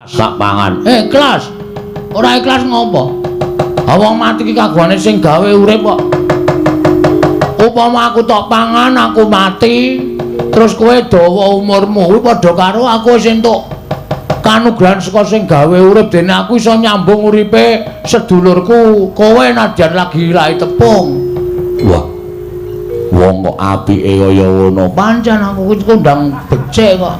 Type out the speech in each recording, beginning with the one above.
Sak pangan. Ikhlas. Ora ikhlas ngopo? Wong mati iki kagungane sing gawe urip kok. Upama aku tok pangan, aku mati, terus kowe dawa umurmu, kuwi padha karo aku wis entuk kanugrahan saka sing gawe urip, dene aku iso nyambung uripe sedulurku kowe nadyan lagi lahi tepung. Wah. Wong kok apike kaya ngono. Pancen aku kuwi kondang becik kok.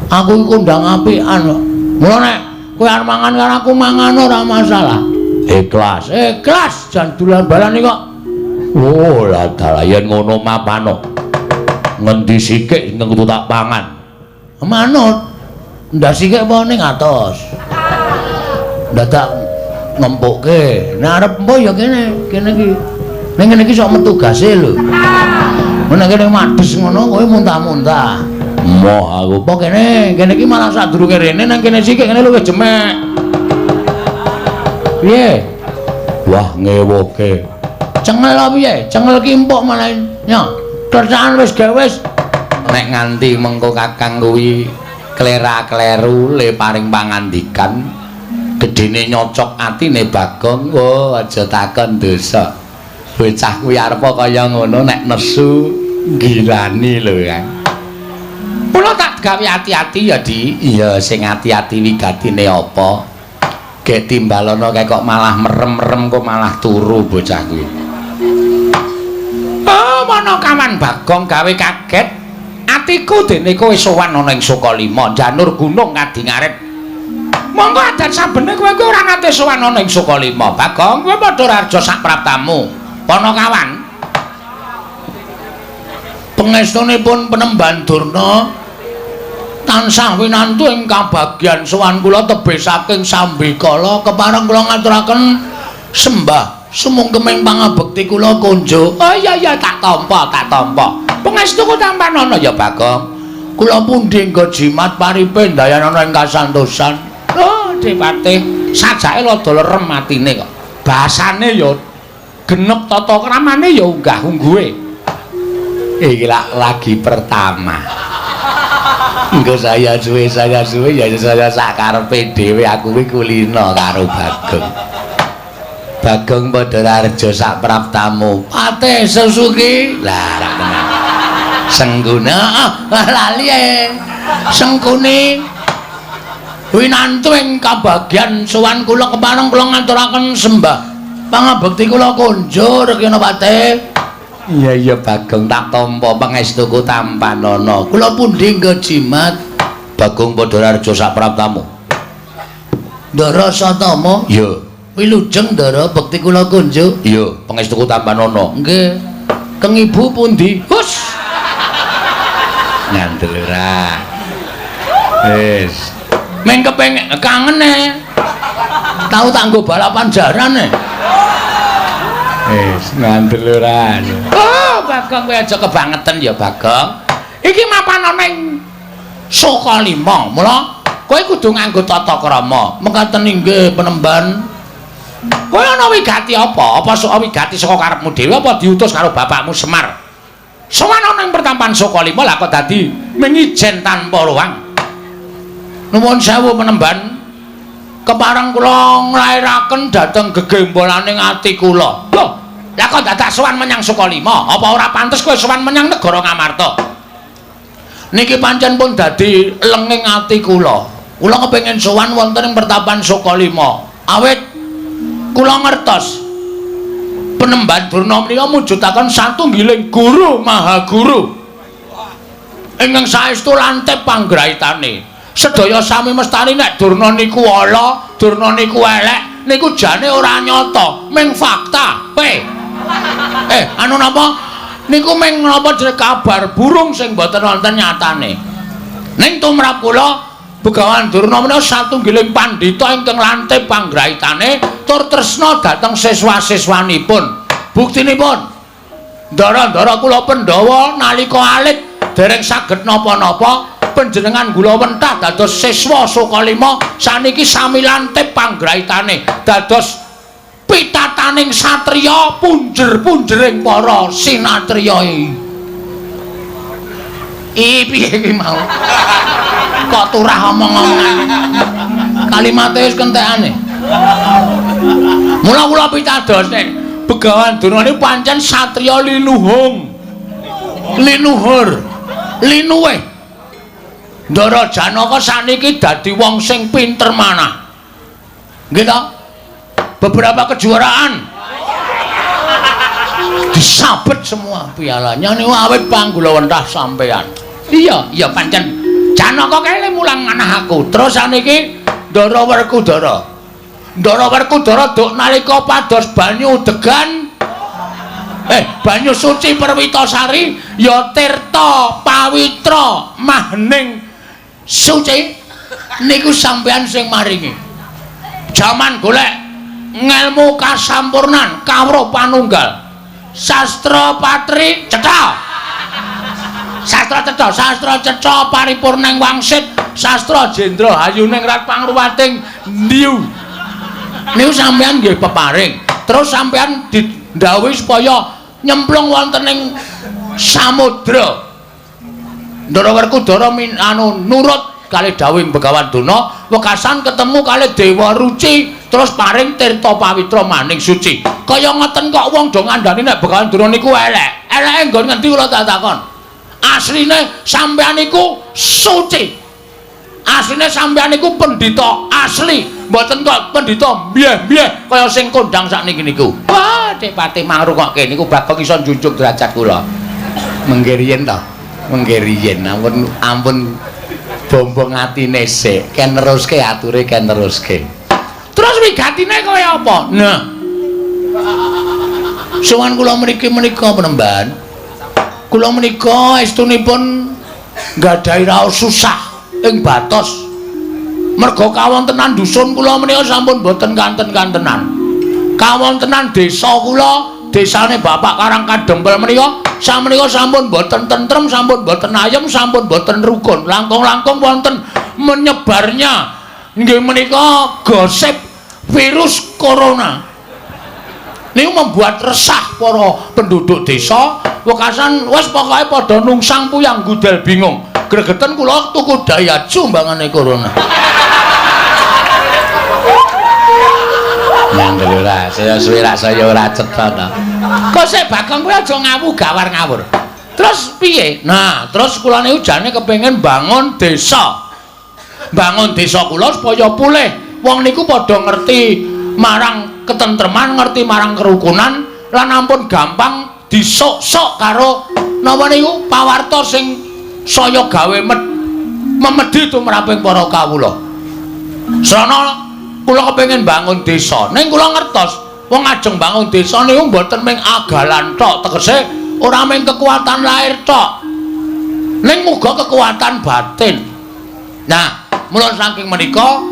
Aku iki kondang apikan kok. Mula nek kowe arep mangan karo aku mangan ora masalah. Ikhlas, ikhlas jan dolan balan iki kok. Oh, lah dalah yen ngono mapano. Ngendi sikik ingkang kudu tak pangan? Manut. Ndak sikik apa ning atos. Dadak ngempukke. Nek arep empo ya kene, kene iki. Ning kene iki sok metu gase lho. Nek kene mades ngono kowe muntah-muntah. Moh aku apa kene, kene iki malah sadurunge rene nang kene sikik kene luwih jemek. Piye? Wah, ngewoke. Cengel apa piye? Cengel ki empuk malah. Nyo, kerjaan wis gawe wis. Nek nganti mengko kakang kuwi klera-kleru le paring pangandikan gedene nyocok atine Bagong, oh aja takon dosa. Bocah kuwi arep kaya ngono nek nesu gilani lho, Kang. Kula tak gawe ati-ati ya, Di. Iya, sing ati-ati wigatine apa? Gek timbalono kae kok malah merem-merem kok malah turu bocah kuwi. Oh, mana kawan Bagong gawe kaget. Atiku dene kowe sowan ana ing Sukalima, janur gunung ngadi ngarit. Monggo adat sabene kowe kuwi ora nate sowan ana ing Sukalima. Bagong, kowe padha raja sak praptamu. Panakawan. Pangestunipun Penemban Durna tansah winantu ing kabagyan sowan kula tebih saking sambikala kepareng kula ngaturaken sembah sumungkeming pangabekti kula kunjuk. Oh iya iya, tak tampa, tak tampa. Pangestuku tampanana ya, Bagong. Kula pundi nggo jimat paripe ndayanana ing kasantosan. Oh, Depatih, sajake rada lerem atine kok. Basane ya genep tata kramane ya unggah-ungguhe. Iki lak lagi pertama. Engko saya suwe ya saya sak karepe dhewe aku kuwi kulino karo Bagong. Bagong padha raja sak praptamu. Pate Susuki. Lah ra tenan. Sengguna ah, lali e. Sengkuni winantu ing kabagyan sowan kula kepareng kula ngaturaken sembah pangabekti kula kunjur Kena Pate. Iya iya Bagong, tak tampa pangestuku tampanana. Kula pundi nggo jimat? Bagong padha raja sak praptamu. Ndara Satama. Iya. Wilujeng Ndara, bekti kula kunjuk. Iya, pangestuku tampanana. Nggih. Keng ibu pundi? Hus. Ngandel ora. Wis. Meng kepengin kangen e. Tau tak nggo balapan jaran e. Wis, ngandel ora. Oh, Bagong kowe aja kebangetan ya, Bagong. Iki mapan ana ing Sukalima. Mula kowe kudu nganggo tata krama. Mekaten inggih Penemban. Kowe ana wigati apa? Apa sok wigati saka karepmu dhewe apa diutus karo bapakmu Semar? Sowan ana ing pertampan Sukalima lah kok dadi mengijen tanpa luang. Nuwun sewu Penemban. Kepareng kula nglairaken dhateng gegembolaning ati kula. Lho, lah kok dadak sowan menyang Sukalima? Apa ora pantes kowe sowan menyang negara Ngamarta? Niki pancen pun dadi lenging ati kula. Kula kepengin sowan wonten ing pertapan Sukalima. Awit kula ngertos Penemban Durna menika mujudaken satunggiling guru maha guru ingkang saestu lantip panggraitane. Sedaya sami mestani nek Durna niku ala, Durna niku elek, niku jane ora nyata, ming fakta. Kowe. Anu napa? Niku ming napa jenenge kabar burung sing boten wonten nyatane. Ning tumrap kula Begawan Durna menika satunggiling pandhita ingkang lantip panggraitane tur tresna dhateng siswa-siswanipun. Buktinipun, ndara-ndara kula Pandhawa nalika alit dereng saged napa-napa, panjenengan gula wentah dados siswa Sukalima saniki sami lantip panggraitane dados pitataning satriya punjer-punjering para sinatriya. Piye iki mau? Kok turah omong-omongan. Kalimate wis kentekane. Mula kula pitados nek Begawan Durna niku pancen satriya linuhung. Linuhur. Linuwih. Ndara Janaka saniki dadi wong sing pinter manah. Nggih ta? Beberapa kejuaraan disabet semua pialanya niku awit panggulawentah sampean. Iya, iya pancen Janaka kae mulang manah aku. Terus saniki Ndara Werkudara. Ndara Werkudara duk nalika pados banyu degan banyu suci Perwitasari ya tirta pawitra mahning suci niku sampean sing maringi. Jaman golek ngelmu kasampurnan kawruh panunggal. Sastra patri cetha. Sastra cetha, sastra cetha paripurning wangsit, sastra jendra hayuning rat pangruwating ndiu. Niku sampean nggih peparing. Terus sampean didhawuhi supaya nyemplung wonten ing samudra. Ndara Werkudara anu nurut kalih dawuhing Begawan Durna, wekasan ketemu kalih Dewa Ruci, terus paring tirta pawitra maning suci. Kaya ngoten kok wong do ngandani nek Begawan Durna niku elek. Eleke nggon ngendi kula tak takon. Asline sampean niku suci. Asline sampean niku pendhita asli, mboten kok pendhita mbyeh-mbyeh kaya sing kondang sakniki niku. Wah, Dik Pati mangrungokke niku Bagong iso njunjung derajat kula. Mengke riyen to. Mengke riyen ampun ampun bombong atine sik, ken neruske ature ken neruske. Terus wigatine kaya apa? Nah. Sowan kula mriki menika penemban. Kula menika estunipun nggadahi raos susah ing batos. Merga kawontenan dusun kula menika sampun boten kanten-kantenan. Kawontenan desa kula, desane Bapak Karang Kadempel menika samenika sampun boten tentrem, sampun boten ayem, sampun boten rukun. Langkung-langkung wonten menyebarnya nggih menika gosip virus corona. Niku membuat resah para penduduk desa. Wekasan wis pokoke padha nungsang puyang gudel bingung. Gregeten kula tuku Daihatsu mbangane corona. Ngandel ora, saya suwe rak saya ora cetha to. Kok sik Bagong kuwi aja ngawu gawar ngawur. Terus piye? Nah, terus kula niku jane kepengin bangun desa. Bangun desa kula supaya pulih. Wong niku padha ngerti marang ketentreman, ngerti marang kerukunan, lan ampun gampang disok-sok karo napa niku pawarta sing saya gawe memedhi tumraping para kawula. Srana kula kepengin bangun desa. Ning kula ngertos wong ajeng bangun desa niku mboten mung agalan tok, tegese ora mung kekuatan lahir tok. Ning muga kekuatan batin. Nah, mula saking menika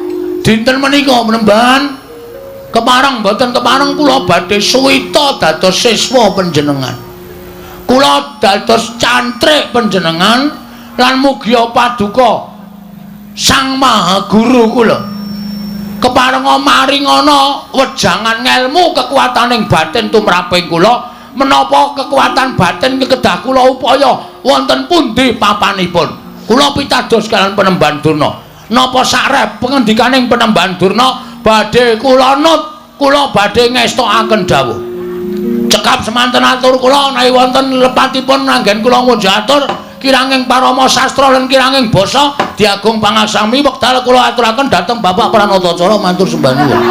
dinten menika penemban kepareng mboten kepareng kula badhe suwita dados siswa panjenengan. Kula dados cantrik panjenengan lan mugia paduka Sang Maha Guru kula. Keparenga maringana wejangan ngelmu kekuataning batin tumraping kula, menapa kekuatan batin kedah kula upaya wonten pundi papanipun. Kula pitados kalian Penemban Durna. Napa sakrep pengendikaning Penemban Durna badhe kula nut, kula badhe ngestokaken dawuh. Cekap semanten atur kula menawi wonten lepatipun anggen kula ngunjuk atur kiranging parama sastra lan kiranging basa diagung pangaksami wekdal kula aturaken dhateng Bapak Pranatacara matur sembah nuwun.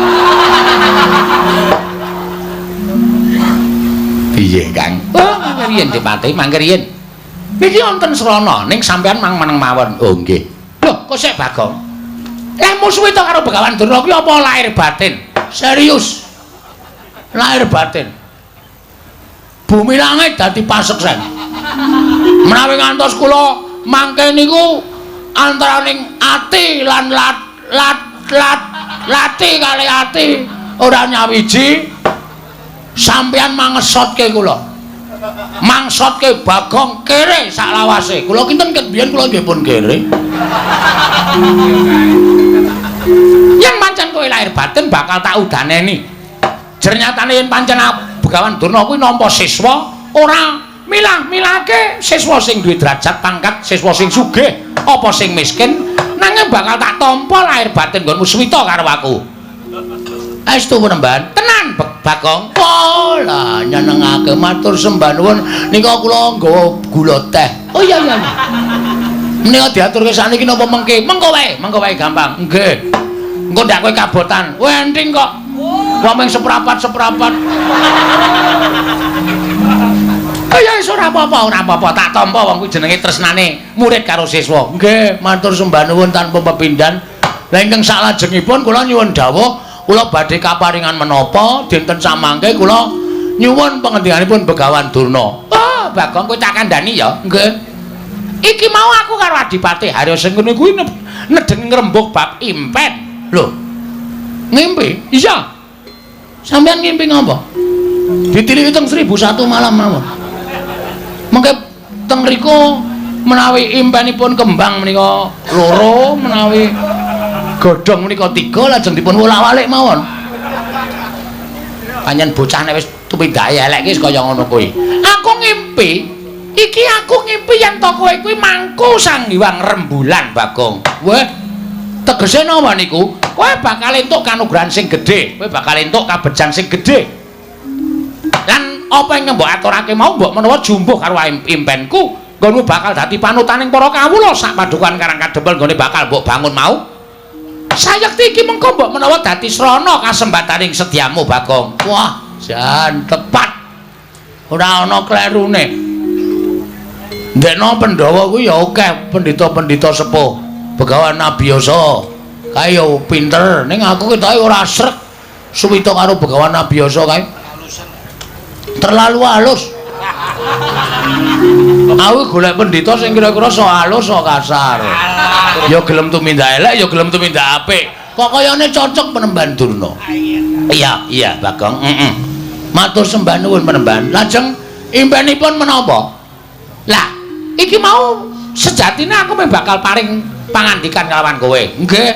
Piye, Kang? Oh, mangke riyen Dipati, mangke riyen. Niki wonten srana ning sampean mang meneng mawon. Oh, nggih. Lho, kok sik Bagong? Lah musuhe to karo Begawan Durna kuwi apa lahir batin? Serius. Lahir batin. Bumi langit dadi paseksen. Menawi ngantos kula mangke niku antaraning ati lan lat lat lat lati kali ati ora nyawiji sampeyan mangesotke kula. Mangsotke Bagong kere saklawase. Kula kinten ket biyen kula nggih pun kere. Yen pancen kowe lahir batin bakal tak udaneni. Jernyatane yen pancen Begawan Durna kuwi nampa siswa ora milah-milahke siswa sing duwe derajat pangkat, siswa sing sugih apa sing miskin, Nanging bakal tak tampa lahir batin nggonmu suwita karo aku. Estu penemban? Tenan, Bagong. Oh, lah nyenengake matur sembah nuwun. Nika kula nggawa gula teh. Oh iya iya. Menika diaturke sakniki napa mengke? Mengko wae, mengko wae gampang. Nggih. Engko ndak kowe kabotan. Kowe enting kok. Wong mung seprapat-seprapat. Oh ya wis ora apa-apa, ora apa-apa. Tak tampa wong kuwi jenenge tresnane murid karo siswa. Nggih, matur sembah nuwun tanpa pepindhan. Lah ingkang saklajengipun kula nyuwun dawuh, kula badhe kaparingan menapa dinten samangke kula nyuwun pangendikanipun Begawan Durna. Oh, Bagong kowe tak kandhani ya. Nggih. Iki mau aku karo Adipati Harya Sengkuni kuwi nedeng ngrembug bab impen. Lho. Ngimpi? Iya. Sampeyan ngimpi ngapa? Ditiliki teng 1001 malam mawon. Mengke teng mriku menawi impenipun kembang menika loro, menawi godhong menika 3 lajeng dipun wolak-walik mawon. Pancen bocah nek wis tumindake elek iki wis kaya ngono kuwi. Aku ngimpi, iki aku ngimpi yen to kowe kuwi mangku Sang Hyang Rembulan, Bagong. Weh, tegese napa niku? Kowe bakal entuk kanugrahan sing gedhe, kowe bakal entuk kabejan sing gedhe. Lan apa ingkang mbok aturake mau mbok menawa jumbuh karo impenku, nggonmu bakal dadi panutaning para kawula sak padukuhan Karang Kadempel nggone bakal mbok bangun mau. Sayekti iki mengko mbok menawa dadi srana kasembataning sedyamu, Bagong. Wah, jan tepat. Ora ana klerune. Ndekno Pandhawa kuwi ya akeh pendhita-pendhita sepuh. Begawan Abiyasa kae ya pinter, ning aku ketoke ora srek suwita karo Begawan Abiyasa kae. Terlalu halus. Aku golek pendhita sing kira-kira sok halus sok kasar. Ya gelem tumindak elek, ya gelem tumindak apik. Kok kayane cocok penemban Durna. Iya, iya, Bagong. Heeh. Matur sembah nuwun penemban. Lajeng impenipun menapa? Lah, iki mau sejatine aku meh bakal paring pangandikan kalawan kowe. Nggih.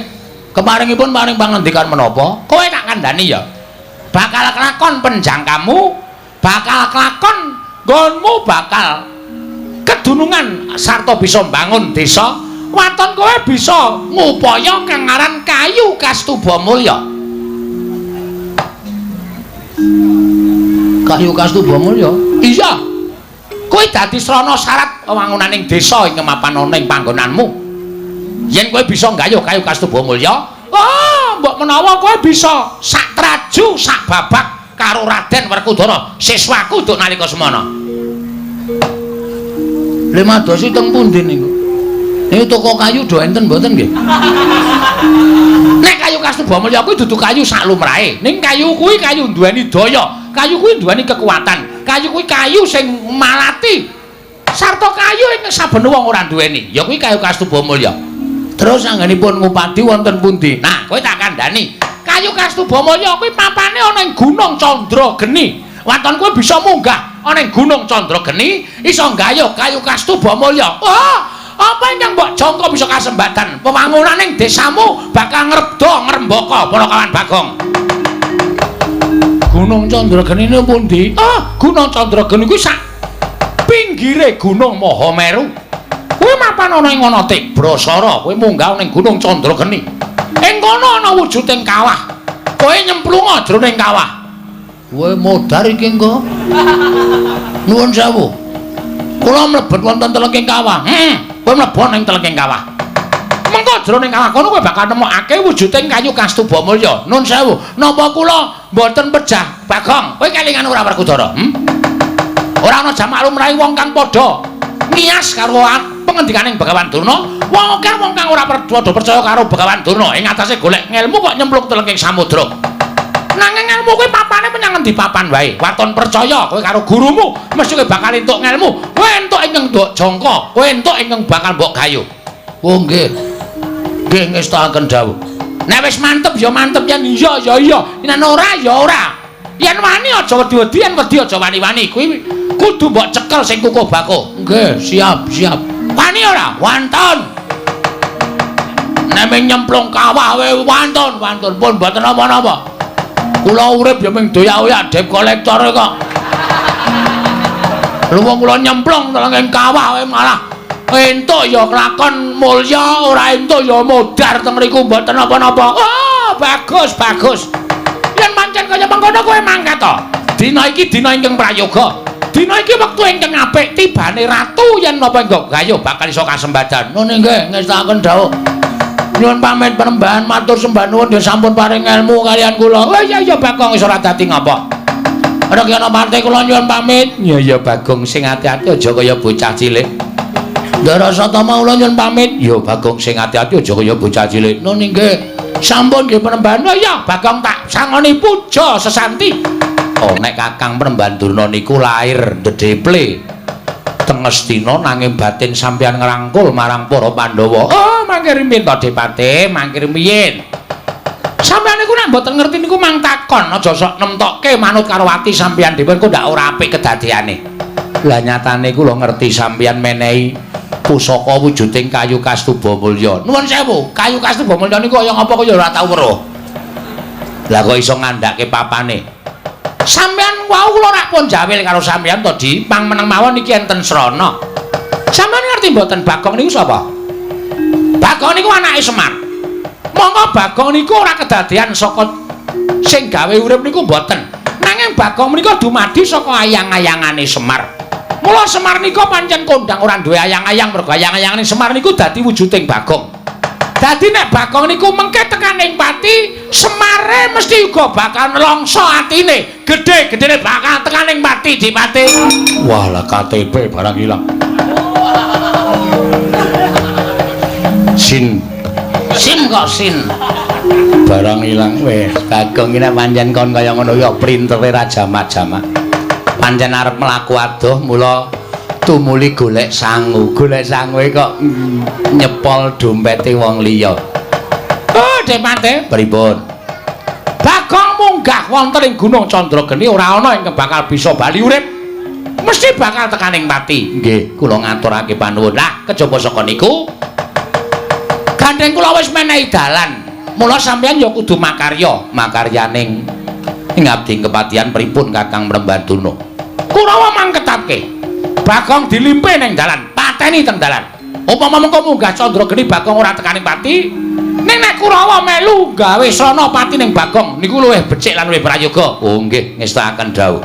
Keparingipun paring pangandikan menapa? Kowe tak kandhani ya. Bakal kelakon penjangkamu, bakal kelakon nggonmu bakal kedunungan sarta bisa mbangun desa. Waton kowe bisa ngupaya kang aran kayu Kastuba Mulya. Kayu Kastuba Mulya? Iya. Kowe dadi srana syarat wewangunaning desa ing mapan ana ing panggonanmu. Yen kowe bisa nggayuh kayu Kastuba Mulya, oh, mbok menawa kowe bisa sak traju sak babak karo Raden Werkudara, siswaku duk nalika semana. Lha madosi teng pundi niku? Niku toko kayu do enten mboten nggih? Nek kayu Kastuba Mulya kuwi dudu kayu sak lumrahe. Ning kayu kuwi kayu duweni daya, kayu kuwi duweni kekuatan, kayu kuwi kayu sing malati. Sarta kayu ing saben wong ora duweni, ya kuwi kayu Kastuba Mulya. Terus anggenipun ngupadi wonten pundi? Nah, kowe tak kandhani. Kayu Kastuba Mulya kuwi papane ana ing Gunung Candrageni. Waton kowe bisa munggah ana ing Gunung Candrageni, iso nggayuh kayu Kastuba Mulya. Wah, apa ingkang mbok jangka bisa kasembatan? Wewangunaning desamu bakal ngrebda ngrembaka para kawan Bagong. Gunung Candrageni niku pundi? Ah, Gunung Candrageni kuwi sak pinggire Gunung Mahameru. Kuwi mapan ana ing ana Tibrasara, kowe munggah ning Gunung Candrageni. Ing kono ana wujuding kawah. Kowe nyemplunga jroning kawah. Kowe modar iki engko. Nuwun sewu. Kula mlebet wonten telengking kawah. Kowe mlebu ning telengking kawah. Mengko jroning kawah kono kowe bakal nemokake wujuding kayu Kastuba Mulya. Nun sewu, napa kula mboten pejah Bagong? Kowe kelingan ora Werkudara? Ora ana jamak lumrahe wong kang padha ngiyas karo pengendikaning Begawan Durna. Wong akeh wong kang ora padha percaya karo Begawan Durna ing atase golek ngelmu kok nyemplung telengking samudra. Nanging ngelmu kuwi papane menyang endi papan wae. Waton percaya kowe karo gurumu, mesti kowe bakal entuk ngelmu. Kowe entuk ingkang mbok jangka, kowe entuk ingkang bakal mbok gayuh. Oh nggih. Nggih ngestakaken dawuh. Nek wis mantep ya mantep, yen iya ya iya, yen ora ya ora. Yen wani aja wedi-wedi, yen wedi aja wani-wani. Kuwi kudu mbok cekel sing kukuh bakuh. Nggih, siap, siap. Wani ora? Wantun. Nek ming nyemplung kawah wae wantun, wantun pun mboten napa-napa. Kula urip ya ming doyak-oyak debt collector kok. Lha wong kula nyemplung telenging kawah wae malah Entuk ya kelakon mulya, ora entuk ya modar teng mriku mboten napa-napa. Oh, bagus, bagus. Yen pancen kaya mengkono kowe mangkat to. Dina iki dina ingkang prayoga. Dina iki wektu ingkang apik tibane ratu yen napa engko gayuh bakal iso kasembadan. Ngono nggih, ngestakaken dawuh. Nyuwun pamit Panembahan, matur sembah nuwun ya sampun paring ilmu kaliyan kula. Oh iya iya Bagong wis ora dadi ngapa. Ora kena parte kula nyuwun pamit. Iya iya Bagong sing ati-ati aja kaya bocah cilik. Ndara Satama kula nyuwun pamit. Ya Bagong sing ati-ati aja kaya bocah cilik. Nun nggih. Sampun nggih Panembahan. Oh iya Bagong tak sangoni puja sesanti. Oh nek Kakang Panembahan Durna niku lair ndedeple teng Ngastina nanging batin sampeyan ngrangkul marang para Pandhawa. Oh mangke rumiyin to Depate, mangke rumiyin. Sampeyan niku nek mboten ngerti niku mang takon, aja sok nemtokke manut karo ati sampeyan dhewe engko ndak ora apik kedadeane. Lah nyatane kula ngerti sampeyan menehi pusaka wujuding kayu Kastuba Mulya. Nuwun sewu, kayu Kastuba Mulya niku kaya ngapa kaya ora tau weruh. Lah kok iso ngandhake papane? Sampeyan wau kula rak pun jawil karo sampeyan to, Di. Pang meneng mawon iki enten srana. Sampeyan ngerti mboten Bagong niku sapa? Bagong niku anake Semar. Monggo Bagong niku ora kedadean saka sing gawe urip niku mboten. Nanging Bagong menika dumadi saka ayang-ayangane Semar. Mula Semar nika pancen kondang ora duwe ayang-ayang mergo ayang-ayangane Semar niku dadi wujuding Bagong. Dadi nek Bagong niku mengke tekan ing pati, Semare mesti uga bakal nelongso atine. Gedhe-gedhene bakal tekan ing pati Dipati. Wah lah KTP barang ilang. Sin. Sim kok sin. Barang ilang wis. Bagong iki nek pancen kon kaya ngono ya printere ra jamak-jamak. Pancen arep mlaku adoh mula tumuli golek sangu. Golek sangu kok nyepol dompete wong liya. Oh, Depate, pripun? Bagong munggah wonten ing Gunung Candrageni ora ana ingkang bakal bisa bali urip. Mesti bakal tekan ing pati. Nggih, kula ngaturake panuwun. Lah, kejaba saka niku gandeng kula wis menehi dalan. Mula sampeyan ya kudu makarya, makaryaning ing abdi kepatihan pripun Kakang Mremban Durna. Kurawa mangketapke. Bagong dilimpe ning dalan, pateni teng dalan. Upama mengko munggah Candrageni Bagong ora tekaning pati, ning nek Kurawa melu gawe srana pati ning Bagong niku luwih becik lan luwih prayoga. Oh nggih, ngestakaken dawuh.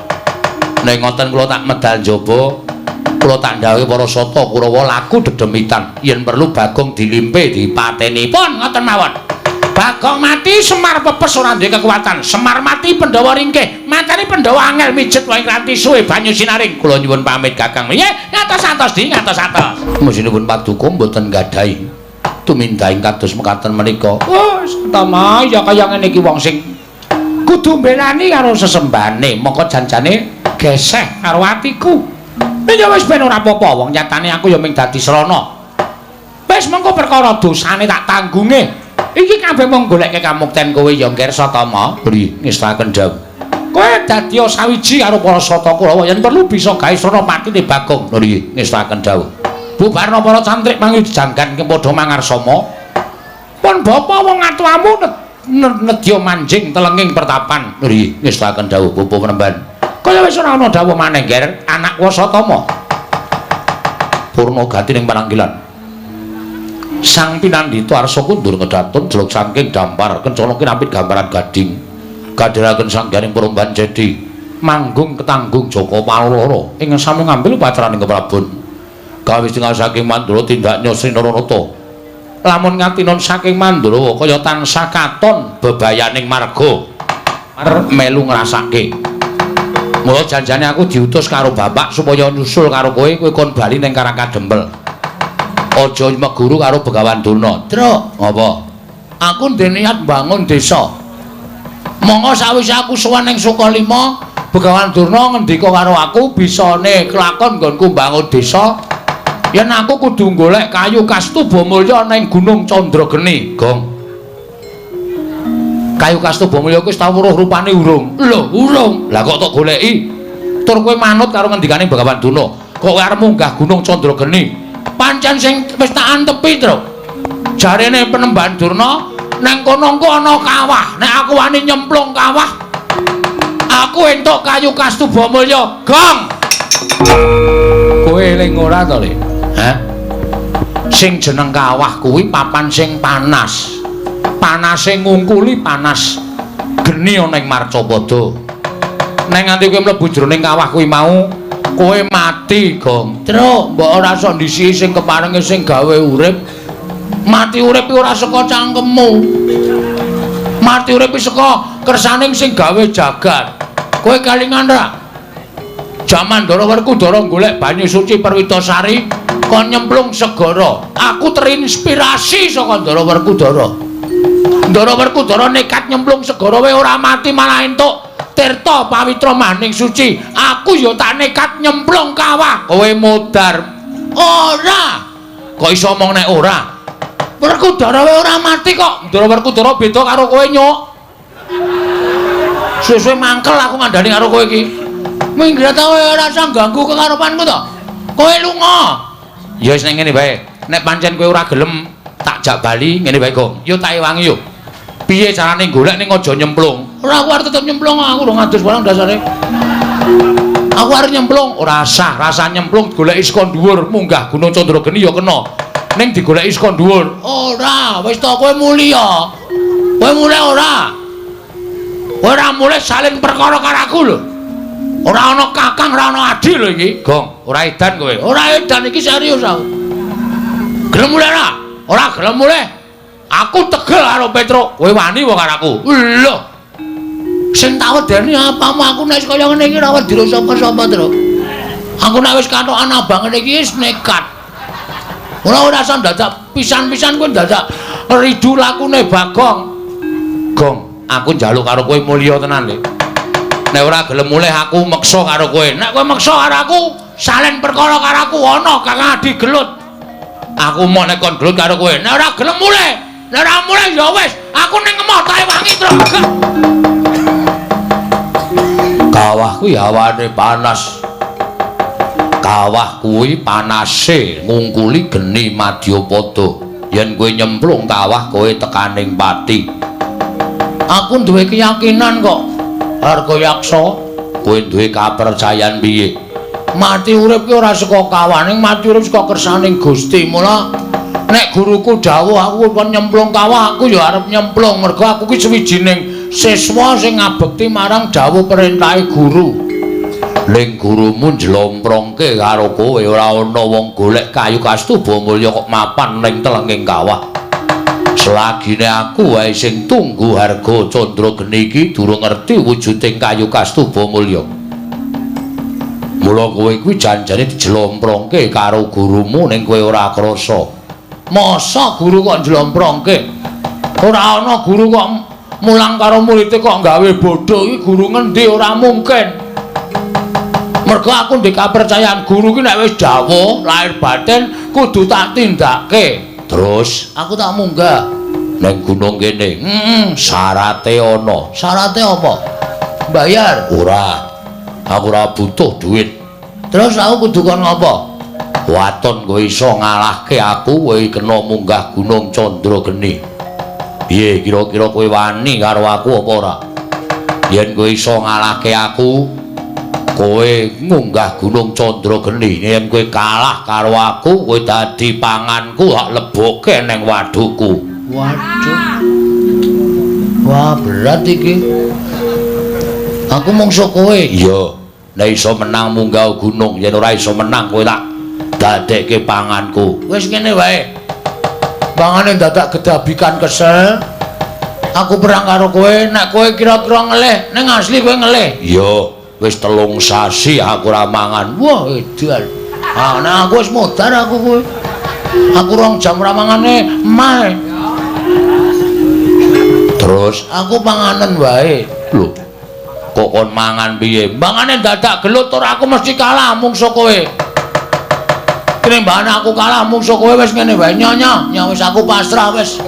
Nek ngoten kula tak medal njaba, kula tak ndhawuhi para sata Kurawa laku dedemitan yen perlu Bagong dilimpe dipateni. Pun ngoten mawon. Bagong mati Semar pepes ora duwe kekuatan. Semar mati Pandhawa ringkih. Mateni Pandhawa angel mijet wae ranti suwe banyu sinaring. Kula nyuwun pamit Kakang. Nggih, ngatos-atos Di, ngatos-atos. Musinipun paduka mboten gadahi tumindahing kados mekaten menika. Oh, Satama ya kaya ngene iki wong sing kudu mbelani karo sesembahane, mongko janjane geseh karo atiku. Ya wis ben ora apa-apa, wong nyatane aku ya mung dadi srana. Wis mengko perkara dosane tak tanggunge. Iki kabeh mung goleke kamukten kowe ya Ngger Satama. Nggih, ngestakaken dawuh. Kowe dadi sawiji karo para sata Kurawa yen perlu bisa gawe srana patine Bagong. Nggih, ngestakaken dawuh. Bubarna para cantrik mangi janggan padha mangarsama. Pun bapa wong atuamu nedya manjing telenging pertapan. Nggih, ngestakaken dawuh Bapak Panembahan. Kaya wis ora ana dawuh maneh, Ngger, anak Wasatama. Purna gati ning pananggilan. Sang pinandhita arsa kundur kedatun jeluk saking dampar kencana kinapit gambaran gading kadheraken sangganing Panembahan Cedi manggung ketanggung Jaka Paloro ing sami ngambil upacaraning keprabon gawe tinggal saking Mandura tindaknya Sri Naranata lamun ngatinon saking Mandura kaya tansah katon bebayaning marga melu ngrasake. Mula janjane aku diutus karo bapak supaya nyusul karo kowe, kowe kon bali ning Karang Kadempel. Aja meguru karo Begawan Durna. Truk, apa? Aku ndek niat mbangun desa. Monggo sawise aku sowan ning Sukalima, Begawan Durna ngendika karo aku bisane kelakon nggonku mbangun desa. Yen aku kudu golek kayu Kastuba Mulya ning Gunung Candrageni, Gong. Kayu Kastuba Mulya kuwi wis tau weruh rupane urung? Lho, urung. Lah kok tok goleki? Tur kowe manut karo ngendikane Begawan Durna. Kok kowe arep munggah Gunung Candrageni? Pancen sing wis tak antepi, Truk. Jarene Panembahan Durna nang kono engko ana kawah. Nek aku wani nyemplung kawah, aku entuk kayu Kastuba Mulya. Gong. Kowe eling ora to, Le? Hah? Sing jeneng kawah kuwi papan sing panas. Panase ngungkuli panas geni ana ing Marcapada. Nek nganti kowe mlebu jroning kawah kuwi mau, kowe mati, Gong. Truk, mbok ora iso ndisiki sing keparenge sing gawe urip. Mati urip ora saka cangkemmu. Mati urip saka kersaning sing gawe jagat. Kowe kelingan ra? Jaman Ndara Werkudara golek banyu suci Perwitasari kon nyemplung segara. Aku terinspirasi saka Ndara Werkudara. Ndara Werkudara nekat nyemplung segara wae ora mati malah entuk tirta pawitra maning suci. Aku ya tak nekat nyemplung kawah. Kowe modar. Ora. Kok iso omong nek ora? Werkudara wae ora mati kok. Ndara Werkudara beda karo kowe, Nyuk. Suwe-suwe mangkel aku ngandani karo kowe iki. Minggat kowe ora usah ganggu kekarepanku to. Kowe lunga. Ya wis ning ngene wae. Nek pancen kowe ora gelem tak jak bali ngene wae, Gong. Yo tak ewangi yo. Piye carane golek ning aja nyemplung? Ora, aku arep tetep nyemplung, aku urung ngadus barang dasare. Aku arep nyemplung, ora sah, rasa nyemplung goleki saka dhuwur, munggah Gunung Chandrageni ya kena. Ning digoleki saka dhuwur. Ora, wis to kowe mulya. Kowe mulih ora? Kowe ora mulih salin perkara karo aku lho. Ora ana kakang, ora ana adi lho iki. Gong, ora edan kowe. Ora edan iki serius aku. Gelem mulih ora? Ora gelem mulih. Aku tegel karo Petruk. Kowe wani wae karo aku. Lho. Sing tak wedeni apamu aku nek kaya ngene iki ora wedi sapa-sapa, Truk. Aku nek wis katokan abang ngene iki wis nekat. Ora ora usah dadak pisan-pisan kowe dadak ridu lakune Bagong. Gong, aku njaluk karo kowe mulya tenan, Lik. Nek ora gelem mulih aku meksa karo kowe. Nek kowe meksa karo aku, salen perkara karo aku ana Kakang Adi gelut. Aku mau nek kon gelut karo kowe. Nek ora gelem mulih, nek ora mulih ya wis, aku ning emoh tak ewangi, Truk. Kawah kuwi hawane panas. Kawah kuwi panase ngungkuli geni Madyapada. Yen kowe nyemplung kawah kowe tekaning pati. Aku duwe keyakinan kok. Harga Yaksa, kowe duwe kapercayan piye? Mati urip ki ora saka kawah, ning mati urip saka kersaning Gusti. Mula nek guruku dawuh aku kon nyemplung kawah, aku ya arep nyemplung mergo aku ki sawijining siswa sing ngabekti marang dawuh perintahe guru. Ning gurumu njlomprongke karo kowe ora ana wong golek kayu kastuba mulya kok mapan ning telenging kawah. Selagine aku wae sing tunggu harga Chandrageni iki durung ngerti wujuding kayu kastuba mulya. Mula kowe kuwi janjane dijlomprongke karo gurumu ning kowe ora krasa. Masa guru kok njlomprongke? Ora ana guru kok mulang karo muridé kok gawe bodho iki guru ngendi ora mungkin. Mergo aku ndek kapercayaan guru ki nek wis dawuh lahir batin kudu tak tindake. Terus aku tak munggah ning gunung kene. Heeh, syarate ana. Syarate apa? Bayar? Ora. Aku ora butuh duit. Terus aku kudu kon ngopo? Waton kowe iso ngalahke aku, kowe kena munggah Gunung Chandrageni. Piye kira-kira kowe wani karo aku apa ora? Yen kowe iso ngalahke aku, kowe munggah Gunung Chandrageni. Yen kowe kalah karo aku, kowe dadi panganku, tak lebokke ning wadukku. Waduh. Wah, berat iki. Aku mungsuh kowe. Iya. Nek iso menang munggah gunung, yen ora iso menang kowe tak dadekke panganku. Wis ngene wae. Pangane dadak gedabikan kesel. Aku perang karo kowe, nek kowe kira-kira ngelih, ning asli kowe ngelih. Iya, wis 3 sasi aku ora mangan. Wah, edan. Ah, nek aku wis modar aku kowe. Aku 2 jam ora mangane emah. Terus aku panganen wae. Lho, kok kon mangan piye? Mangane dadak gelut ora aku mesti kalah mungsuh kowe. Tinimbangane aku kalah mungsuh kowe wis ngene wae nyonya, nya wis aku pasrah wis.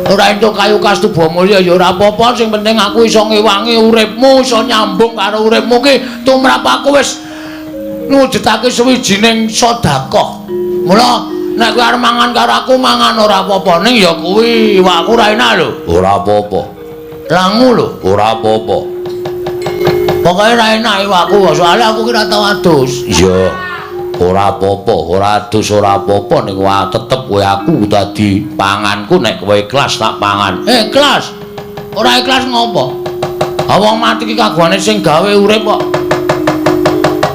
Ora entuk kayu kastuba mulya ya ora apa-apa, sing penting aku iso ngewangi uripmu, iso nyambung karo uripmu ki tumrap aku wis ngwujudake sawijining sedekah. Mula nek kowe arep mangan karo aku mangan ora apa-apa, ning ya kuwi iwakku ora enak lho. Ora apa-apa. Langu lho, ora apa-apa. Pokoke ora enak iwakku, soalnya aku ki ora tau adus. Iya. Ora apa-apa, ora adus ora apa-apa ning wae tetep kowe aku dadi panganku nek kowe ikhlas tak pangan. Ikhlas. Ora ikhlas ngopo? Ha wong mati iki kagungane sing gawe urip kok.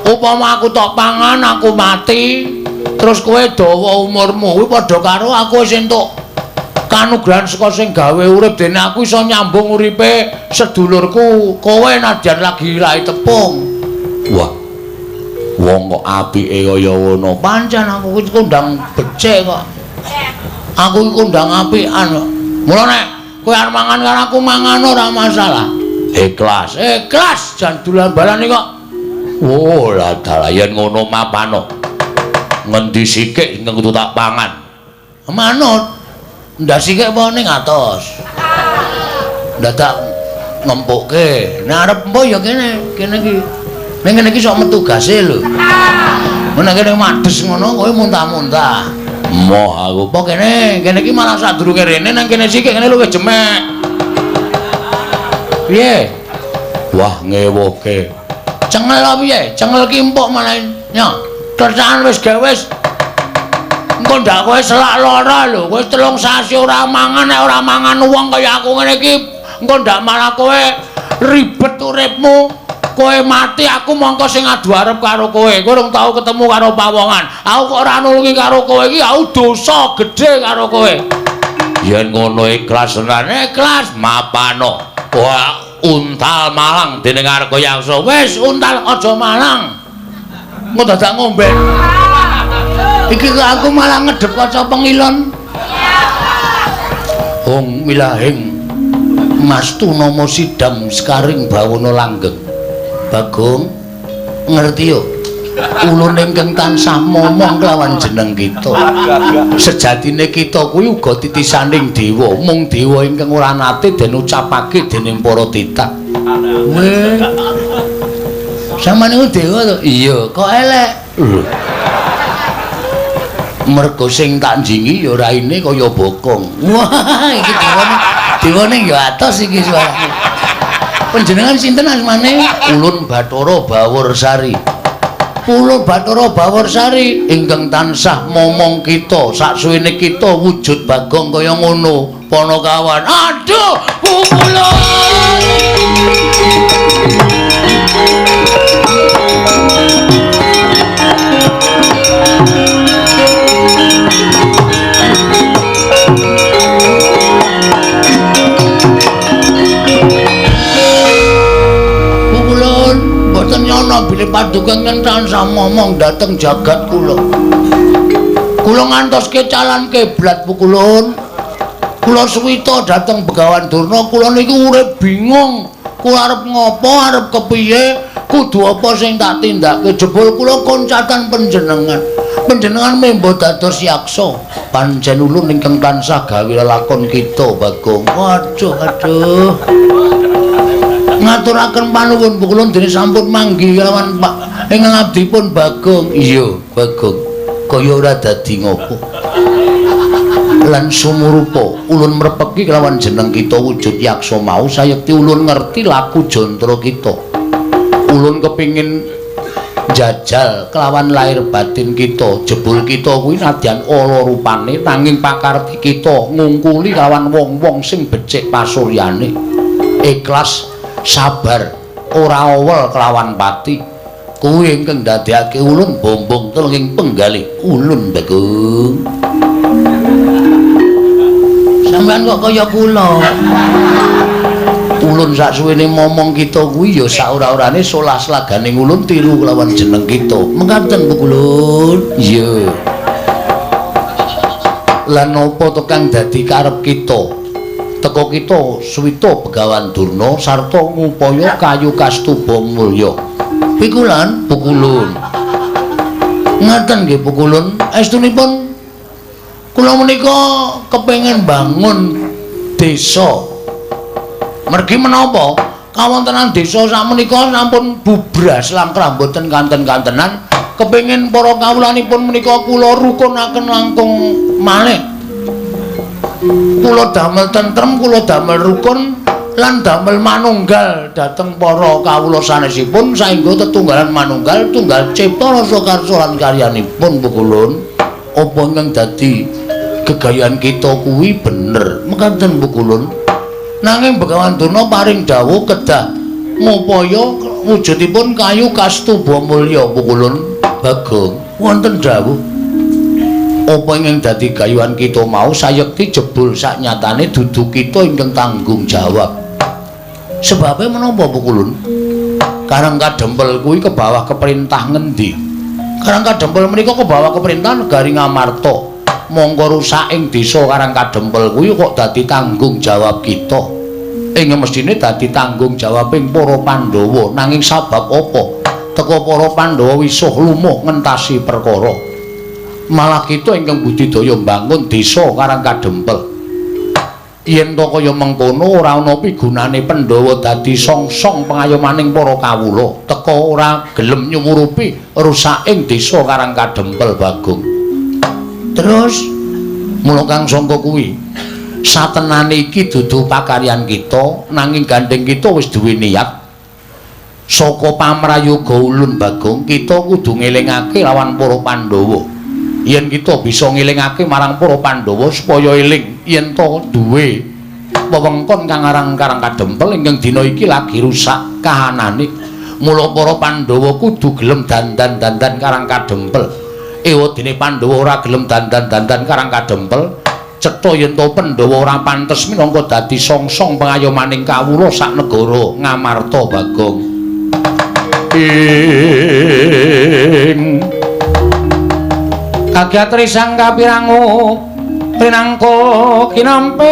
Upama aku tok pangan aku mati, terus kowe dawa umurmu kuwi padha karo aku wis entuk kanugrahan saka sing gawe urip dene aku iso nyambung uripe sedulurku kowe nadyan lagi lahi tepung. Wah. Wong kok apike kaya ngono. Pancen aku kuwi kondang becik kok. Aku iki kondang apikan kok. Mula nek kowe arep mangan karo aku mangan ora masalah. Ikhlas, ikhlas jan dolan balane kok. Oh, lah dalah yen ngono mapano. Ngendi sikik ingkang kudu tak pangan? Manut. Ndak sikik apa ning atos. Dadak ngempukke. Nek arep empo ya kene, kene iki. Ning kene iki sok metu gase lho. Nek kene mades ngono kowe muntah-muntah. Moh aku apa kene? Kene iki malah sadurunge rene nang kene sikik kene luwih jemek. Piye? Wah ngewuhke. Cengel apa piye? Cengel ki empuk malah. Yo, kerjaan wis gawe wis. Engko ndak kowe selak lara lho, kowe 3 sasi ora mangan, nek ora mangan wong kaya aku ngene iki, engko ndak malah kowe ribet uripmu. Kowe mati aku mongko sing adu arep karo kowe. Kowe urung tau ketemu karo pawongan. Aku kok ora nulungi karo kowe iki, aku dosa gedhe karo kowe. Yen ngono ikhlas tenan, ikhlas mapano. Wah, untal malang dening Argayaksa. Wis untal aja malang. Engko dadak ngombe. Iki kok aku malah ngedep kaca pengilon. Hong milahing mastu nama sidam sekaring bawana langgeng. Bagong ngerti yo ulun ingkang tansah momong kelawan jeneng kita. Sejatine kita kuwi uga titisaning dewa, mung dewa ingkang ora nate den ucapake dening para titah. Weh. Sampeyan niku dewa to? Iya, kok elek. Mergo sing tak njingi ya raine kaya bokong. Wah, iki dewane, dewane ya atos iki suarane. Panjenengan sinten asmane? Ulun Bathara Baworsari. Ulun Bathara Baworsari ingkang tansah momong kita saksuwene kita wujud Bagong kaya ngono. Panakawan. Aduh, pukulun. Mboten nyono bilih paduka ingkang tansah momong dhateng jagat kula. Kula ngantoske calan kiblat pukulun. Kula suwita dhateng Begawan Durna, kula niku urip bingung. Kula arep ngopo, arep kepiye, kudu apa sing tak tindake. Jebul kula koncatan panjenengan. Panjenengan membo dados yaksa. Pancen ulun ingkang tansah gawe lelakon kita, Bagong. Aduh, aduh. Ngaturaken panuwun pukulun dene sampun manggi kelawan Pak ingkang abdipun Bagong. Iya, Bagong. Kaya ora dadi ngopo. Lan sumurupa ulun mrepeki kelawan jeneng kita wujud yaksa mau sayekti ulun ngerti laku jantara kita. Ulun kepingin jajal kelawan lahir batin kita. Jebul kita kuwi nadyan ala rupane nanging pakarti kita ngungkuli kelawan wong-wong sing becik pasuryane. Ikhlas, sabar, ora owel kelawan pati. Kuwi ingkang ndadekake ulun bombong telenging penggalih ulun Bagong. Sampeyan kok kaya kula. Ulun saksuwene momong kita kuwi ya saora-orane solah slaganing ulun tiru kelawan jeneng kita. Mekaten pukulun. Iya. Lan napa to kang dadi karep kita? Teka kita suwita Begawan Durna sarta ngupaya kayu kastuba mulya. Pikulan pukulun. Ngaten nggih pukulun. Estunipun kula menika kepengin bangun desa. Mergi menapa kawontenan desa sakmenika sampun bubras langkrah mboten kanten-kantenan. Kepengin para kawulanipun menika kula rukunaken langkung malih. Kula damel tentrem, kula damel rukun, Lan damel manunggal dhateng para kawula sanesipun saengga tetunggalan manunggal tunggal cipta rasa karsa lan karyanipun Pukulun. Apa ingkang dadi gegayan kita kuwi bener mekaten Pukulun. Nanging Begawan Durna paring dawuh kedah ngupaya wujudipun kayu kastuba mulya Pukulun. Bagong wonten dawuh apa ingkang dadi gayuhan kita mau sayekti jebul saknyatane dudu kita ingkang tanggung jawab. Sebabe menapa Pukulun? Karang Kadempel kuwi kebawah keperintah ngendi? Karang Kadempel menika kebawah keperintah negari Ngamarta. Mongko rusak ing desa Karang Kadempel kuwi kok dadi tanggung jawab kita. Ing mestine dadi tanggung jawabing para Pandhawa. Nanging sabab apa? Teka para Pandhawa wisuh lumuh ngentasi perkara. Malah kita ingkang budidaya mbangun desa Karang Kadempel. Yen to kaya mengkono ora ana pigunane Pandhawa dadi songsong pengayomaning para kawula. Teka ora gelem nyumurupi rusaking desa Karang Kadempel Bagong. Terus mula kang sangka kuwi satenane iki dudu pakaryan kita, nanging gandeng kita wis duwe niat. Saka pamrayoga ulun Bagong, kita kudu ngelingake lawan para Pandhawa. Yen kita bisa ngelingake marang para Pandhawa supaya eling yen to duwe wewengkon kang aran Karang Kadempel ingkang dina iki lagi rusak kahanane. Mula para Pandhawa kudu gelem dandan-dandan Karang Kadempel. Ewadene Pandhawa ora gelem dandan-dandan Karang Kadempel, cetha yen to Pandhawa ora pantes minangka dadi songsong pengayomaning kawula sak negara Ngamarta Bagong. Ing kagiatri sang kapirangu prinangka kinampit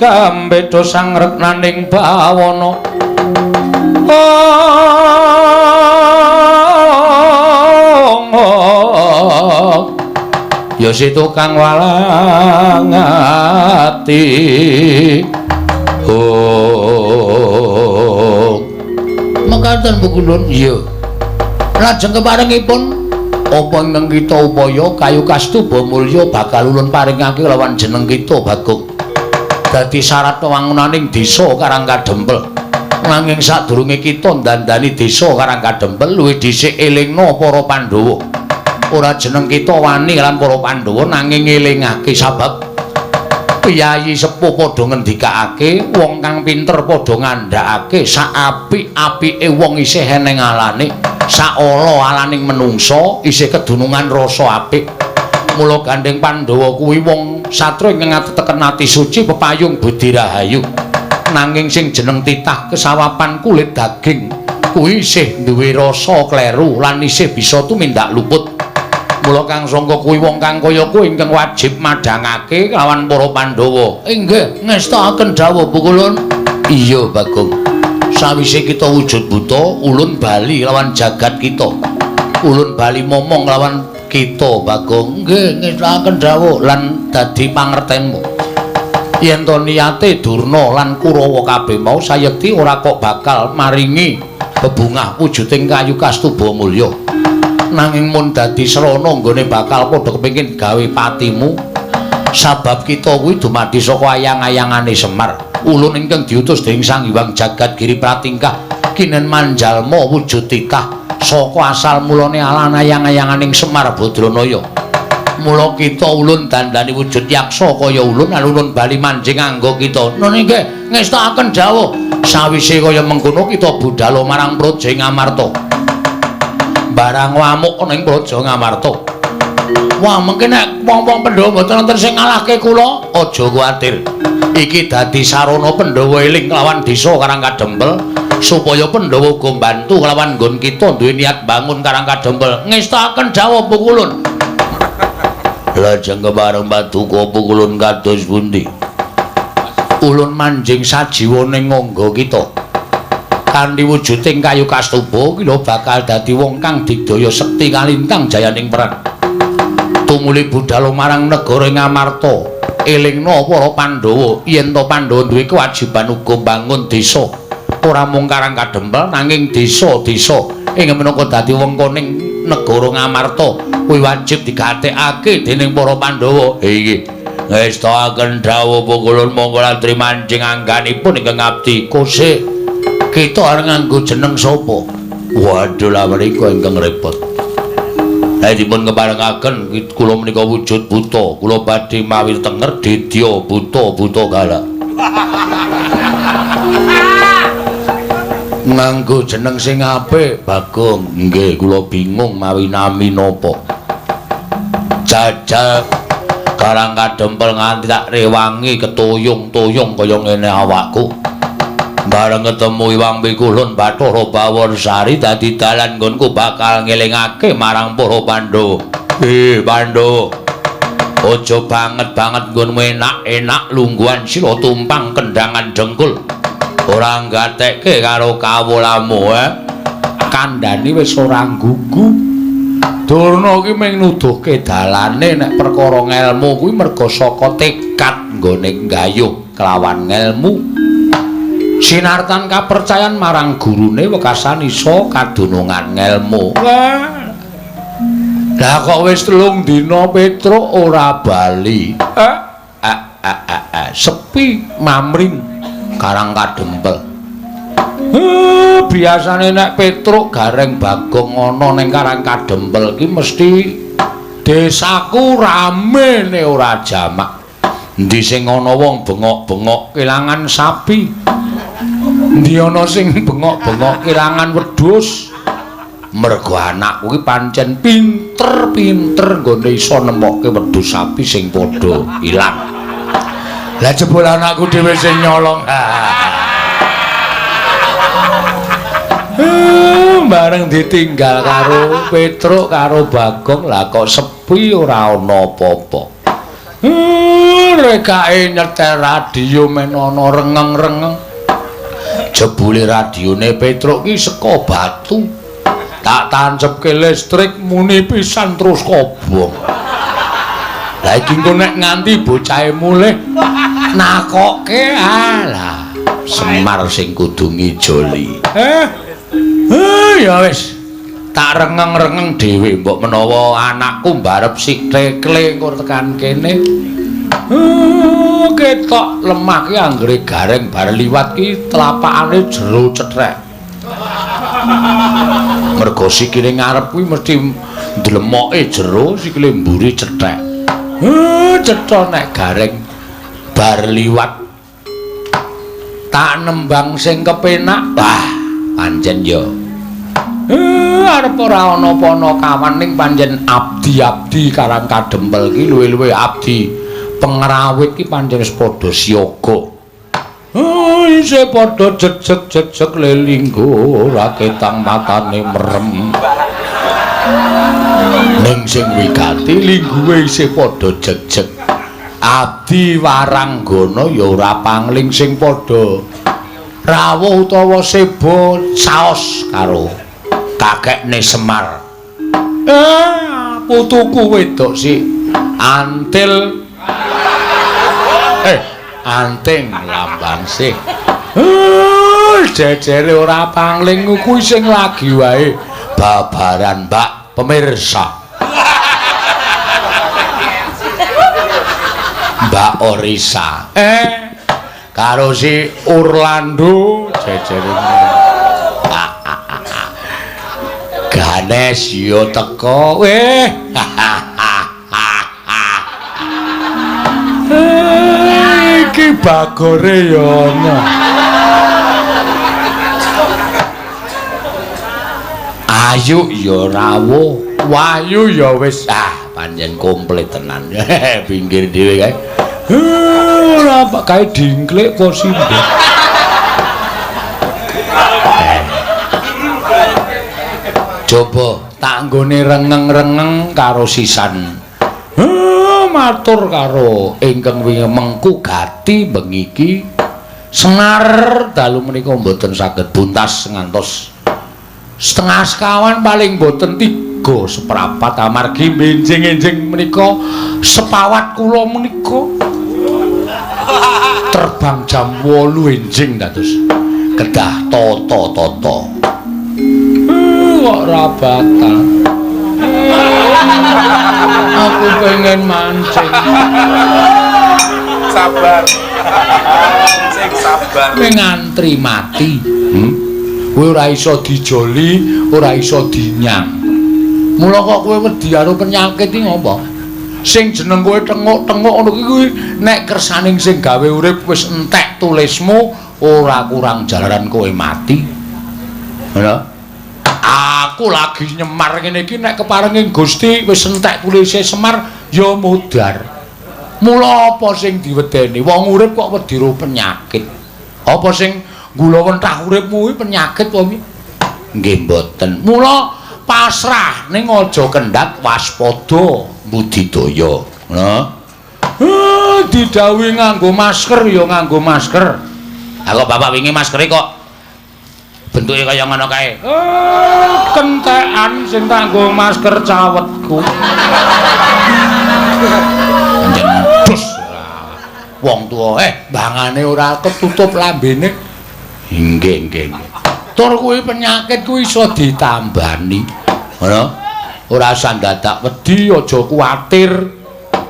gambeda sang reknaning bawana. Ya si tukang walang ati. Oh. Mekaten Pukulun. Iya. Lajeng keparengipun apa ingkang kita upaya kayu kastuba mulya bakal ulun paringake lawan jeneng kita Bagong. Dadi syarat wewangunaning desa Karang Kadempel. Nanging sadurunge kita ndandani desa Karang Kadempel luwih dhisik elingna para Pandhawa. Ora jeneng kita wani lan para Pandhawa nanging ngelingake sabab piyayi sepuh padha ngendikake, wong kang pinter padha ngandhakake sak apik-apike wong isih eneng alane, sak ala-alaning menungsa isih kedunungan rasa apik. Mula gandeng Pandhawa kuwi wong satria ingkang ateteken ati suci pepayung budi rahayu. Nanging sing jeneng titah kesawapan kulit daging kuwi isih duwe rasa kleru lan isih bisa tumindak luput. Mula kang sangka kuwi wong kang kaya kuwi ingkang wajib madhangake lawan para Pandhawa. Inggih, ngestakaken dawuh Pukulun. Iya, Bagong. Sawise kita wujud buta, ulun bali lawan jagat kita. Ulun bali momong lawan kita, Bagong. Nggih, ngestakaken dawuh lan dadi pangertenmu. Yen to niate Durna lan Kurawa kabeh mau sayekti ora kok bakal maringi bebungah wujuding kayu kastuba mulya. Nanging mun dadi srana nggone bakal padha kepengin gawe patimu, sabab kita kuwi dumadi saka ayang-ayangane Semar. Ulun ingkang diutus dening Sang Hyang Jagat Giri Pratingkah kinen manjalma wujud titah saka asal mulane alan ayang-ayanganing Semar Badranaya. Mula kita ulun dandani wujud yaksa kaya ulun lan ulun bali manjing angga kita. Nun inggih ngestakaken dawuh. Sawise kaya mengkono kita budhal marang Praja Ngamarta. Barang wamuk ana ing Praja Ngamarta. Wah, mengke nek wong-wong Pandhawa mboten wonten sing ngalahke kula, aja kuwatir. Iki dadi sarana Pandhawa eling kelawan desa Karang Kadempel supaya Pandhawa uga mbantu kelawan nggon kita duwe niat bangun Karang Kadempel. Ngestakaken dawuh Pukulun. Lajeng kepareng paduka Pukulun kados pundi? Ulun manjing sajiwa ning angga kita. Kanthi wujuding kayu kastuba kila bakal dadi wong kang digdaya sekti kalintang jayaning perang. Tumuli budhal marang negara Ngamarta, elingna para Pandhawa yen to Pandhawa duwe kewajiban uga mbangun desa. Ora mung Karang Kadempel nanging desa-desa ing minangka dadi wengkoning negara Ngamarta kuwi wajib digatekake dening para Pandhawa. Iki Ngestakaken dawuh pukulun monggo latri mancing angganipun ingkang abdi kose. Kita arep nganggo jeneng sapa? Waduh lah menika ingkang repot. Lah dipun keparengaken kula menika wujud buta, kula badhe mawi tenger dedya buta buta galak. Nganggo jeneng sing apik, Bagong. Nggih, kula bingung mawi nami napa. Jajal Karang Kadempel nganti tak rewangi ketuyung-tuyung kaya ngene awakku. Bareng ketemu Iwang Pikulun Bathara Baworsari dadi dalan nggonku bakal ngelingake marang para Pandhawa. Pandhawa. Aja banget-banget nggonmu enak-enak lungguhan sira tumpang kendangan dengkul. Ora nggatekke karo kawulamu, Kandhane wis ora nggugu. Durna ki mung nuduhke dalane nek perkara ngelmu kuwi merga saka tekad nggone nggayuh kelawan ngelmu. Sinartan kapercayan marang gurune wekasan iso kadunungan ngelmu. Lah kok wis 3 dina Petruk ora bali. Sepi mamring Karang Kadempel. Biasane nek Petruk Gareng Bagong ana ning Karang Kadempel ki mesti desaku rame ne ora jamak. Endi sing ana wong bengok-bengok kelangan sapi. Endi ana sing bengok-bengok kelangan wedhus. Mergo anakku ki pancen pinter-pinter nggone iso nemokke wedhus sapi sing padha ilang. Lah jebul anakku dhewe sing nyolong. Bareng ditinggal karo Petruk karo Bagong, lah kok sepi ora ana apa-apa. Rekake nyetel radio men ana rengeng-rengeng. Jebule radione Petruk ki saka batu. Tak tancepke listrik muni pisan terus kobong. Lah iki engko nek nganti bocahe mulih nakoke alah Semar sing kudu ngijoli. Ya wis tak rengeng-rengeng dhewe mbok menawa anakku mbarep sik tekle engko tekan kene. Ketok lemah ki anggere Gareng bar liwat ki telapakane jero cethek. Mergo sikile ngarep kuwi mesti ndlemoke jero, sikile mburi cethek. Cetha nek Gareng bar liwat tak nembang sing kepenak. Wah, pancen ya. Arep ora ana panakawan ning pancen abdi-abdi Karang Kadempel ki luwih-luwih abdi pengrawit ki pancen wis padha siaga. Isih padha jejeg-jejeg lelinggo ora ketang matane merem. Ning sing wigati lingguhe isih padha jejeg. Abdi waranggana ya ora pangling sing padha rawuh utawa seba saos karo kakekne Semar. Putuku wedok si Antil. Anting lambang sih. Jejere ora pangling kuwi sing lagi wae babaran Mbak pemirsa. Mbak Orisa. Karo si Orlando jejere. Ganes yo teko. Iki bagore ya ana. Ayu ya rawuh, Wahyu ya wis pancen komplit tenan. Pinggir dhewe kae. Ora kae dingklik apa simbah. Coba tak nggone rengeng-rengeng karo sisan. Matur karo ingkang wingi mengku gati bengi iki. Semar dalu menika mboten saged buntas ngantos 3:30 paling mboten 3 seprapat amargi benjing-enjing menika sepawat kula menika terbang jam 8 enjing dados kedah tata-tata. Kok ora batal. Aku pengen mancing. Sabar. Sing sabar. Kowe ngantri mati. Kowe ora iso dijoli, ora iso dinyang. Mula kok kowe wedi karo penyakit iki ngopo? Sing jeneng kowe tenguk-tenguk ngono kuwi nek kersaning sing gawe urip wis entek tulismu, ora kurang jalaran kowe mati. Ngono. Aku lagi nyemar ngene iki nek keparenging Gusti wis entek tulise Semar ya mudhar. Mula apa sing diwedeni? Wong urip kok wedi ro penyakit. Apa sing nggulawentah uripmu kuwi penyakit apa piye? Nggih mboten. Mula pasrah ning aja kendhat waspada budidaya. Ngono. Didhawuhi nganggo masker ya nganggo masker. Ha kok bapak wingi maskere kok bentuke kaya ngono kae. Kentekan sing tak nggo masker cawetku. Pancen dus ora. Wong tuwa bangane ora ketutup lambene. Nggih, nggih. Tur kuwi penyakit kuwi iso ditambani. Ngono. Ora usah dadak wedi, aja kuwatir.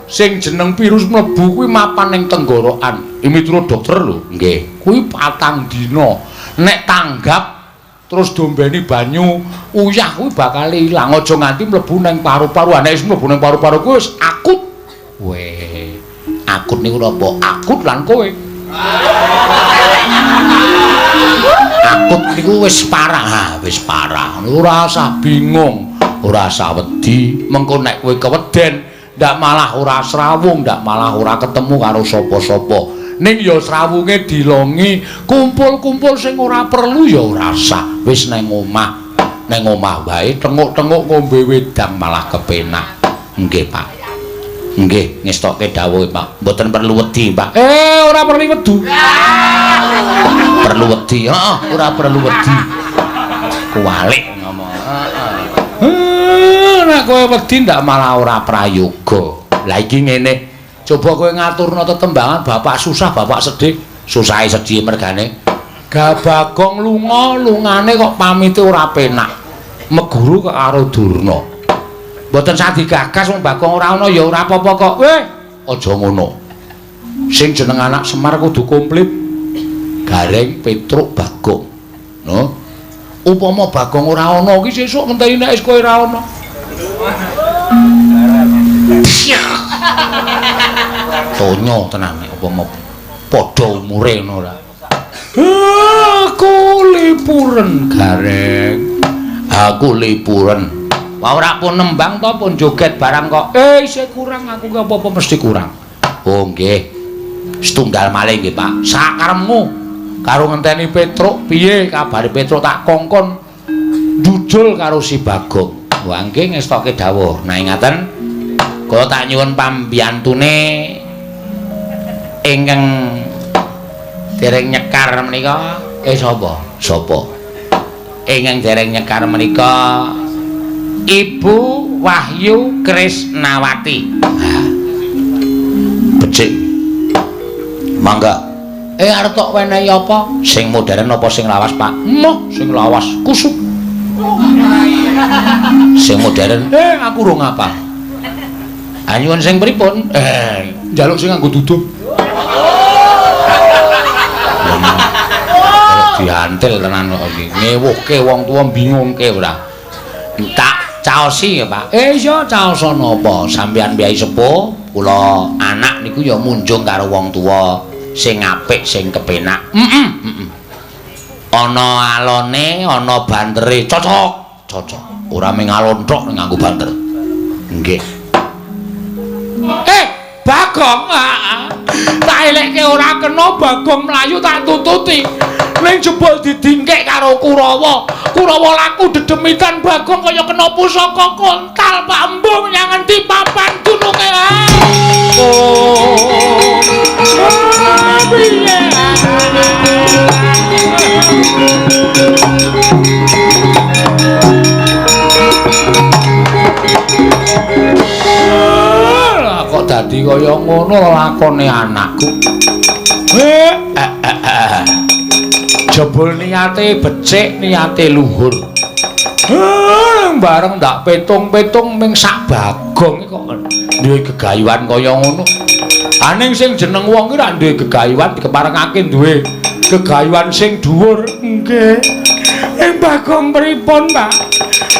Sing jeneng virus mlebu kuwi mapan ning tenggorokan. Iki miturut dokter lho. Nggih. Kuwi 4 dina. Nek tanggap terus dombeni banyu uyah kuwi bakal ilang. Aja nganti mlebu ning paru-paru. Nek wis mlebu ning paru-paru kuwi wis akut. Weh, akut niku napa? Akut lan kowe. Akut niku wis parah, wis parah. Ora usah bingung, ora usah wedi. Mengko nek kowe keweden, ndak malah ora srawung, ndak malah ora ketemu karo sapa-sapa. Ning ya srawunge dilongi, kumpul-kumpul sing ora perlu ya ora usah. Wis neng omah, neng omah wae tenguk-tenguk ngombe wedang malah kepenak. Nggih, Pak. Nggih, ngestokke dawuhe, Pak. Mboten perlu wedi, Pak. Ora perlu wedu. Perlu wedi, heeh, ora perlu wedi. Kuwalik ngomong. Heeh. Nek kowe wedi ndak malah ora prayoga. Lah iki ngene. Coba kowe ngaturno tetembangan bapak susah, bapak sedih. Susahe sedih mergane. Bagong lunga, lungane kok pamite ora penak. Meguru kok karo Durna. Mboten sah digagas wong Bagong ora ana ya ora apa-apa kok. Weh, aja ngono. Sing jeneng anak Semar kudu komplit. Gareng, Petruk, Bagong. No. Upama Bagong ora ana iki sesuk ngenteni nek wis kowe ora ana. Tonyo tenan nek upama padha umure ngono ora. Aku lipuren Gareng. Aku lipuren. Wah ora pun nembang to pun joget barang kok. Isih kurang aku ki apa-apa mesti kurang. Oh nggih. Setunggal malih nggih, Pak. Sakarepmu karo ngenteni Petruk piye kabare Petruk tak kongkon njujul karo si Bagong. Wah nggih ngestoke dawuh. Nah ngaten kula tak nyuwun pambiyantune ingkang dereng nyekar menika. Sapa? Sapa? Ingkang dereng nyekar menika Ibu Wahyu Krisnawati. Becik. Mangga. Arep tok wenehi apa? Sing modern apa sing lawas, Pak? Moh, sing lawas kusut. Sing modern, aku urung apal. Anyuwun sing pripun? Njaluk sing nganggo duduh. Diantil tenan kok iki. Ngewuhke wong tuwa bingungke ora. Tak caosi ya, Pak. Iya caosa napa? Sampeyan mbiyayi sepuh, kula anak niku ya munjung karo wong tuwa sing apik, sing kepenak. Ana alone, ana bantere, cocok, cocok. Ora mung alon tok nganggo banter. Nggih. Bagong, tak elekke ora kena Bagong mlayu tak tututi. Ning jebul didingkek karo Kurawa. Kurawa laku dedemitan Bagong kaya kena pusaka kontal Pak Embung nyang endi papan gununge. Oh. Piye? Lah kok dadi kaya ngono lakone anakku. Jebul niate becik, niate luhur. Bareng ndak petung-petung ming sak Bagong kok duwe gegayuhan kaya ngono. Aning sing jeneng wong ki ra duwe gegayuhan dikeparengake duwe gegayuhan sing dhuwur. Nggih. Bagong pripun, Pak?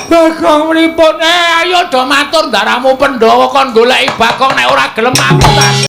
Bagong pripun? Ayo do matur ndaramu Pandhawa kon goleki Bagong nek ora gelem aku tak